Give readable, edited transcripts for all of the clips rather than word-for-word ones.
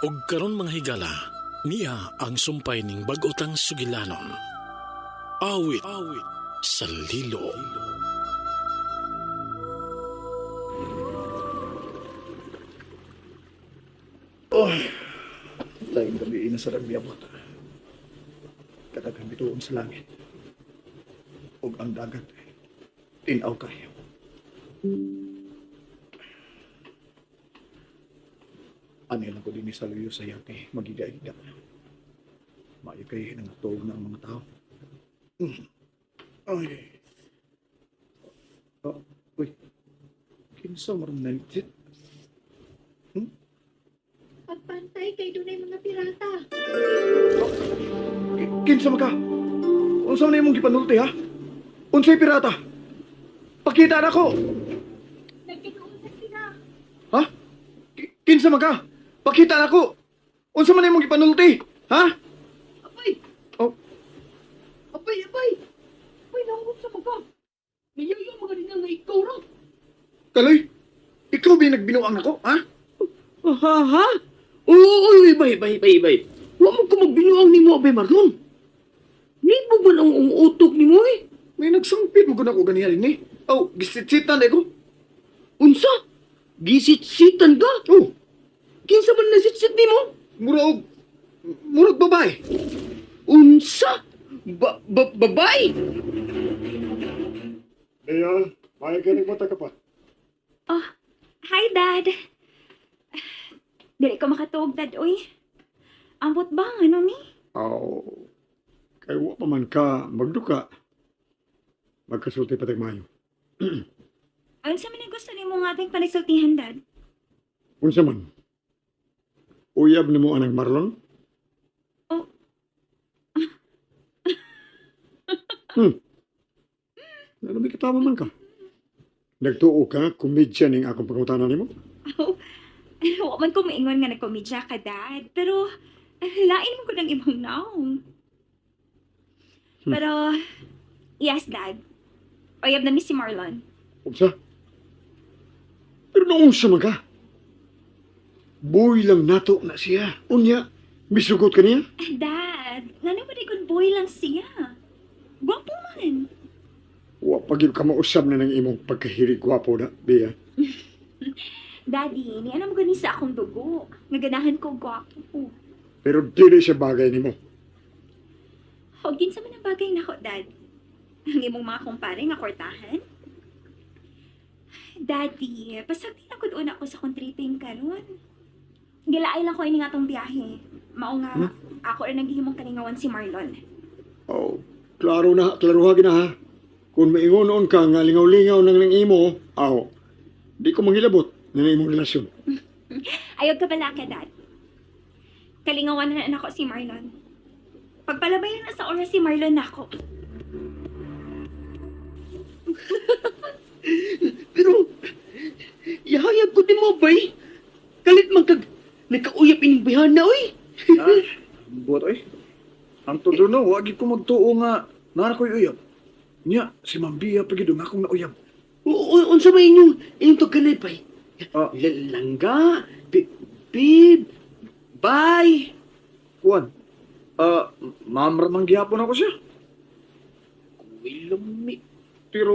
Ug karon, mga higala, niya ang sumpay ning bag-otang sugilanon. Awit, awit sa lilo. Oh, tayong gabi na sa ragbiabot. Katagang bituon sa langit. Ug ang dagat, tinaw kayo. Ano lang ko din sa luyo sa yate, magida-ida. Maayo kay nangatuog na ang mga tao. Ay. Oh, uy. Kinsa marang naligtit? Pagpantay kay dunay mga pirata. Kinsa man ka? Unsa man imong gipanulti, ha? Unsay pirata? Pakita na ko. Nagkatuon na sila. Ha? Kinsa man ka? Pakita na ko. Unsa man imong gipanulti? Ha? Abay! Oh. Abay, abay! Abay, nangog sa mga! Niyayo mga rin nga ikaw ra! Kaloy, ikaw ba yung nagbinuang nako, ha? Ha, ha? Oo, uy, bay, bay, bay, bay. Wa mo ko magbinuang nimo, abay, Marlon. Nibo ba ang utok nimo, eh? May nagsangpit mo gud ako ganihan ni. Oh, gisitsitan ko. Unsa? Gisit-sitan ka? Oh, Kinsa man nasitsit nimo? murag murag babae. Unsa? Ba, ba, babay? Bea, may galing mata ka pa. Oh, hi, Dad. Dili ko makatuog, Dad, uy. Ambot ba ang ano ni? Aw, kay wa pa man ka magduka. Magkasulti pa tag maayo. Unsa man ang gusto nimo nga ating panagsultihan, Dad? Unsa man? Uyab nimo anang Marlon? Oh. Ano may katawa man ka? Nagtuo ka, komedya ning akong pangutana nimo? Oh, wa man ko maingon nga nagkomedya ka, Dad. Pero, lain mo ko ng imong naong. Pero, yes, Dad. Uyab na mi si Marlon. Unsa? Pero naunsa man ka? Boy lang nato na siya. Unya, misugot ka niya? Dad, ngano ba di good boy lang siya? Gwapo man. Wa pa gyud ka mausab na ng imong pagkahiri gwapo na, Bea. Daddy, ni ano mo gani sa akong dugo. Naganahan ko gwapo. Pero dili siya bagay nimo. Huwag din sa man ang bagay nako, Dad. Ang imong mga kumpare nga kwartahan. Daddy, pasagdi na gud una ako sa kontriting karon. Gilaay lang ko ini nga tong biyahe. Mao nga, ako ra naghihimong kalingawan si Marlon. Oh, klaro na, klaro ha gina ha. Kung maingon noon ka nga lingaw-lingaw nang nang imo, aw, di ko manghilabot na ng imong relasyon. Ayaw ka bala ka, Dad. Kalingawan na nako si Marlon. Pagpalabay na sa oras si Marlon nako. Pero, yahayag ko nimo, bay. Kalit man kag nagkauyap ining bayhana, oy. Ah, buot oy. Ang todo no, wa gid ko magtuo nga naa ko'y uyab. Nya, si Ma'am Bea pa gid ang akong nauyab. Unsa may inyong inyong tugkanay, bay? Ah. Langga, bib, bay. Kuan. Ah, ma'am ra man gihapon ako siya. Uy, lami. Pero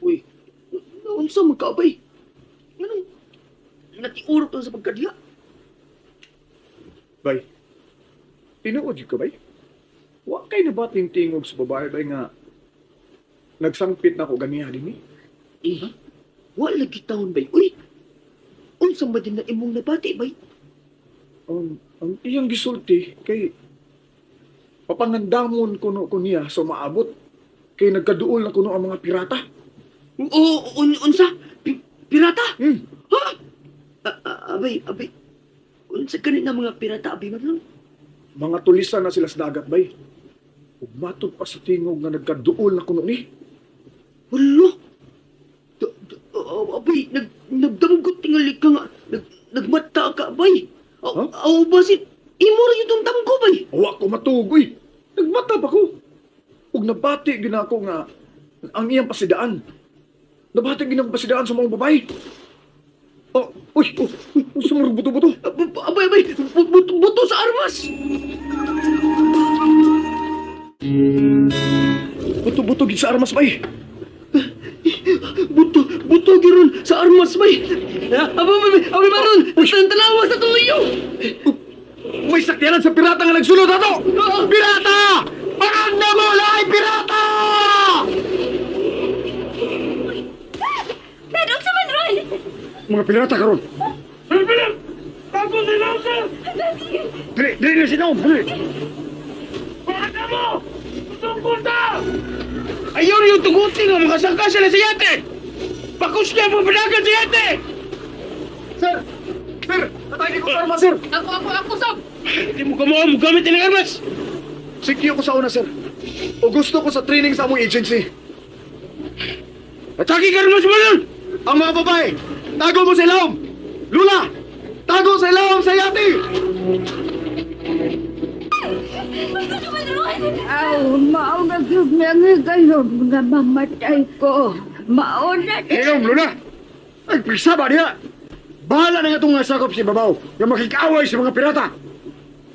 Uy, unsa man ka, bay? Anong natiurok lang sa pagkadya? Bay. Tinuod jud ka, bay. Wa kay nabating tingog sa babae, bay, nga nagsangpit na ko ganiha din ni. Eh, wala lagi taon, bay. Uy, unsa man din na imong nabati, bay? Ang iyang gisulti kay papangandamon kuno ko niya sa maabot kay nagkaduol na kuno ang mga pirata. Oo, unsa? Pirata? Hmm. Ha? Abay, abay. Unsa gani na mga pirata, abay, Marlon? Mga tulisan na sila sa dagat, bay. Ug matod pa sa tingog nga nagkaduol na kuno ni. Hala! Abay, nagdamgot tingali ka nga. Nagmata ka, abay. Aw, Huh? aw, basin, imo ra yung damgo, bay. Wa ko matugoy. Nagmata pa ko. Ug nabati gyud ako nga ang iyang pasidaan. Nabati gyud ang pasidaan sa mga babae. Oh, uy, oh, uy, unsa man buto-buto? Abay, abay, buto, buto sa armas. Buto-buto gid sa armas bay. Buto, buto giron sa armas bay. Abay, abay, abay, Marlon, tanawa sa tuyo. May sakyanan sa pirata nga nagsulod ato. Pirata! Panganda mo lahi pirata! Dad, unsa man ron? Mga pirata karon. Tago si Lawson! Daddy! Dili, dili na si Naom, dili. Pakanda mo! Tungkol ta! Ayaw yung tugutin nga makasangka sila sa yate. Pakus niya mo panagan sa yate. Sir! Sir! Atake ko sa armas, sir! Ako, ako, ako, sab. Hindi mo kamo mo gamit ng armas. Sikyo ko sa una, sir. O gusto ko sa training sa among agency. Atake ka armas, Marlon. Ang mga babae, tago mo sa ilawom! Lula! Tago sa ilawom sa yate! Unsa ka man ron? Aw, mao na gyud nga kayo nga mamatay ko. Mao na Hilom, Luna. Ay, pagsaba diha. Bahala na nga itong sakop si Babaw nga makikaaway sa mga pirata.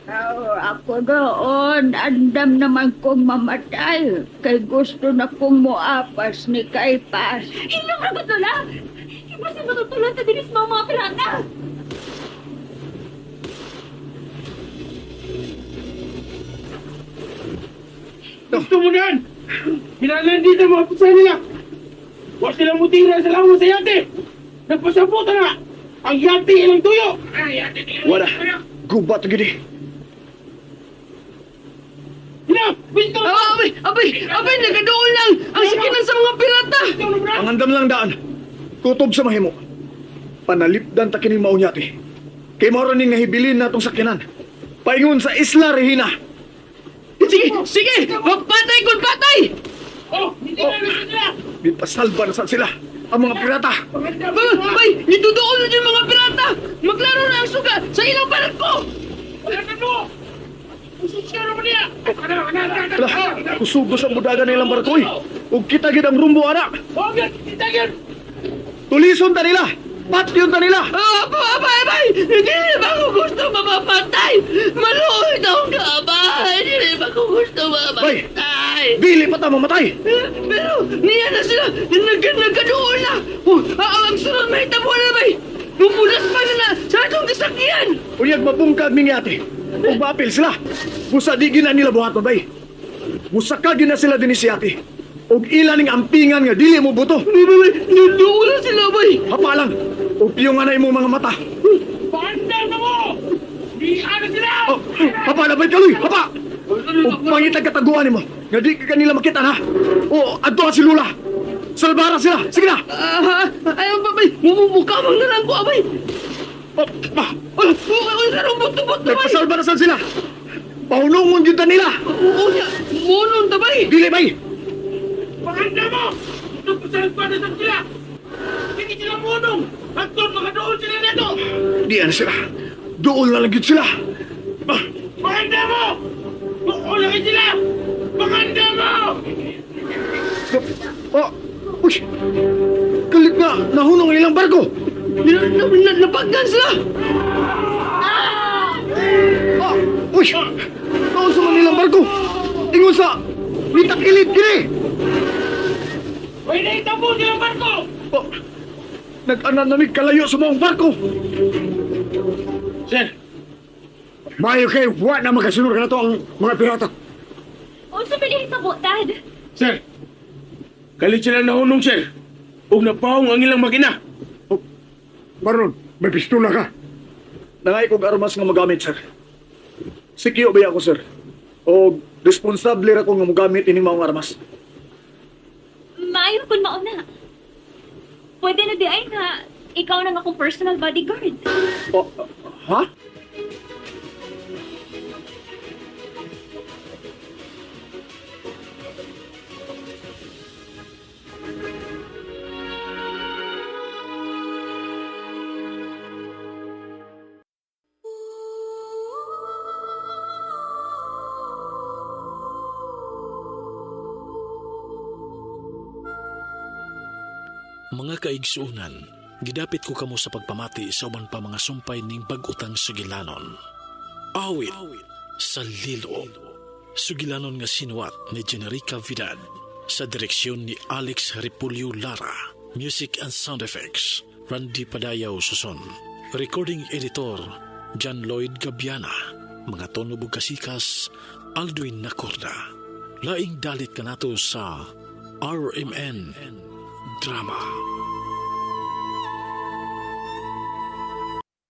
Aw, ako doon, andam naman kong mamatay. Kay gusto na kong muapas ni Kaypas. Hilom ra gud Lola! Ibusin matutulon ta dinis mga mga pirata! Gusto mo na yan! Kinalan dito mga pusa nila! Huwag silang mutira sa lawa sa yate! Nagpasabutan na! Ang yate ilang tuyo! Ay, yate! Wala. Gubat gidi. Hina! Bisto! Abay, abay, abay, nagadool lang ang sakinan sa mga pirata. Ang andam lang daan. Kutob sa mahimo. Panalipdan ta kining maong yate. Kay mao ra ning nahibilin natong sakyanan. Paingon sa Isla Regina. Sige, sige, patay kun patay. Oh! Hindi na lang sila! Gipasalba na sad sila ang mga pirata. Bay, bay, nitudool na yung mga pirata. Maglaro na ang suga sa ilang barko. Paganda mo! Usok naman niya! Ano? Ano? Ano? Ala, kusugos ang budagan nilang barko eh. Ug kita gid ang rumbo ana. Oh! Kita yun! Tulison ta nila. Patyon ta nila. Ah, abay, abay, hindi na ba ako gusto mapapatay? Maluoy na akong kaabay. Hindi na ba ako gusto mapapatay? Dili pa ta mamatay. Pero, niya na sila, nagkadool na. Oh, ang sunod may tabo na bay. Bumulas pa na na sa atong kasakyan. Unyag mabungkag ning yate. Ug maapil sila. Busa di gina nila buhaton bay. Musaka gina sila dinhi si yate. Ug ila ning ampingan nga dili mo buto. Bay, bay, bay, Nandoon na sila bay. Hapa lang. Upyo nga na imong mga mata. Paganda na mo! Di ano sila! Oh, hapa na bay kaloy, hapa. Ug pangitag kataguan nimo nga di ka kanila makita na. O adto si Lula. Salbara sila. Sige na. Ah, ay, abay, mumukha mang na lang ko, abay. Oh, ah, Ay, ay, ay, buto-buto, bay. nagpasalba na sad sila. Pahunungon gyud ta nila. Oo, niya, munon ta, bay. Dili bay. Paganda mo! Nagpasalba na sila! Hindi sila munong! Hangtod makadoon sila nito! Di ana sila. Duol na lang gyud sila. Ah, Paganda mo! Makulaki sila! Paganda mo! Oh, uy. Kalit na, nahunong ang ilang barko. Napagdan sila. Ah, uy. Naon sa man ilang barko. Ingon sa nitakilid kini. May naitabo silang barko! Oh, nag-anan na mig kalayo sa maong barko. Sir! Maayo kay wa na makasunod ka na to ang mga pirata. Unsa man hitabo, Dad? Sir! Kalit sila nahunong, sir! Ug napahong ang ilang makina! Marlon, may pistola ka. Nangay kog armas nga magamit, sir. Sikyo ba ako, sir? O responsable ra ko nga mogamit ining maong armas. Maayo kun mauna. Pwede na di ay nga ikaw na nga akong personal bodyguard. Oh, ha? Mga kaigsuunan, Gidapit ko kamo sa pagpamati sa uban pa mga sumpay ning bag-otang sugilanon. Awit sa Lilo. Sugilanon nga sinuwat ni Generica Vidad sa direksyon ni Alex Repulyo Lara. Music and sound effects, Randy Padayaw Suson. Recording editor, John Lloyd Gabiana. Mga tono kasikas, Aldwin Nacorda. Laing dalit kanato sa RMN Drama.